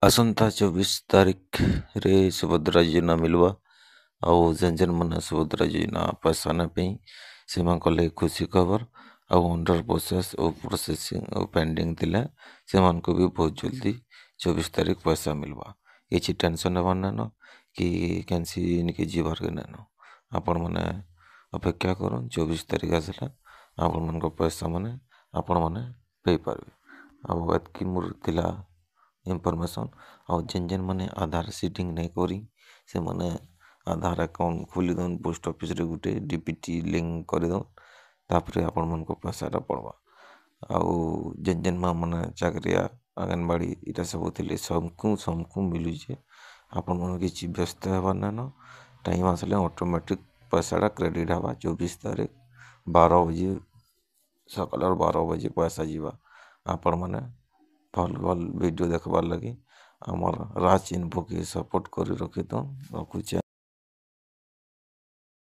ଆସନ୍ତା 24 ତାରିଖରେ ସୁଭଦ୍ରା ଯୋଜନା ମିଲବା। ଆଉ ଯେନ୍ ଯେନ୍ ମାନେ ସୁଭଦ୍ରା ଯୋଜନା ପଇସା ନାଇଁ ପାଇ, ସେମାନଙ୍କ ଲାଗି ଖୁସି ଖବର। ଆଉ ଅଣ୍ଡର ପ୍ରୋସେସ୍ ଓ ପ୍ରୋସେସିଂ ଓ ପେଣ୍ଡିଂ ଥିଲେ, ସେମାନଙ୍କୁ ବି ବହୁତ ଜଲ୍ଦି 24 ତାରିଖ ପଇସା ମିଲବା। କିଛି ଟେନସନ୍ ହେବାର୍ ନାଇଁନ କି କେନ୍ସି ନିକେ ଯିବାର୍କେ ନାଇଁନ। ଆପଣମାନେ ଅପେକ୍ଷା କରୁନ୍, 24 ତାରିଖ ଆସିଲେ ଆପଣମାନଙ୍କ ପଇସା ମାନେ ଆପଣମାନେ ପାଇପାରବେ। ଆଉ ଏତ୍କି ମୋର୍ ଥିଲା ଇନଫର୍ମେସନ୍। ଆଉ ଯେନ୍ ଯେନ୍ ମାନେ ଆଧାର ସିଡ଼ିଂ ନାଇଁ କରି, ସେମାନେ ଆଧାର ଆକାଉଣ୍ଟ ଖୋଲି ଦଉନ୍, ପୋଷ୍ଟ ଅଫିସରେ ଗୁଟେ ଡିବିଟି ଲିଙ୍କ କରିଦଉନ୍, ତାପରେ ଆପଣମାନଙ୍କ ପଇସାଟା ପଡ଼୍ବା। ଆଉ ଯେନ୍ ଯେନ୍ ମା ମାନେ ଚାକିରିଆ, ଅଙ୍ଗନବାଡ଼ି ଇଟା ସବୁ ଥିଲେ, ସବକୁ ସବକୁ ମିଲୁଛେ। ଆପଣମାନେ କିଛି ବ୍ୟସ୍ତ ହେବାର୍ ନାଇଁନ। ଟାଇମ୍ ଆସିଲେ ଅଟୋମେଟିକ୍ ପଇସାଟା କ୍ରେଡ଼ିଟ୍ ହେବା। 24 ତାରିଖ 12 ବଜେ, ସକାଳର 12 ବଜେ ପଇସା ଯିବା। ଆପଣମାନେ ଭଲ୍ ଭଲ୍ ଭିଡ଼ିଓ ଦେଖ୍ବାର୍ ଲାଗି ଆମର୍ ରାଜ୍ ଇନଫୋକେ ସପୋର୍ଟ କରି ରଖିଥଉନ୍। ରଖୁଛେ।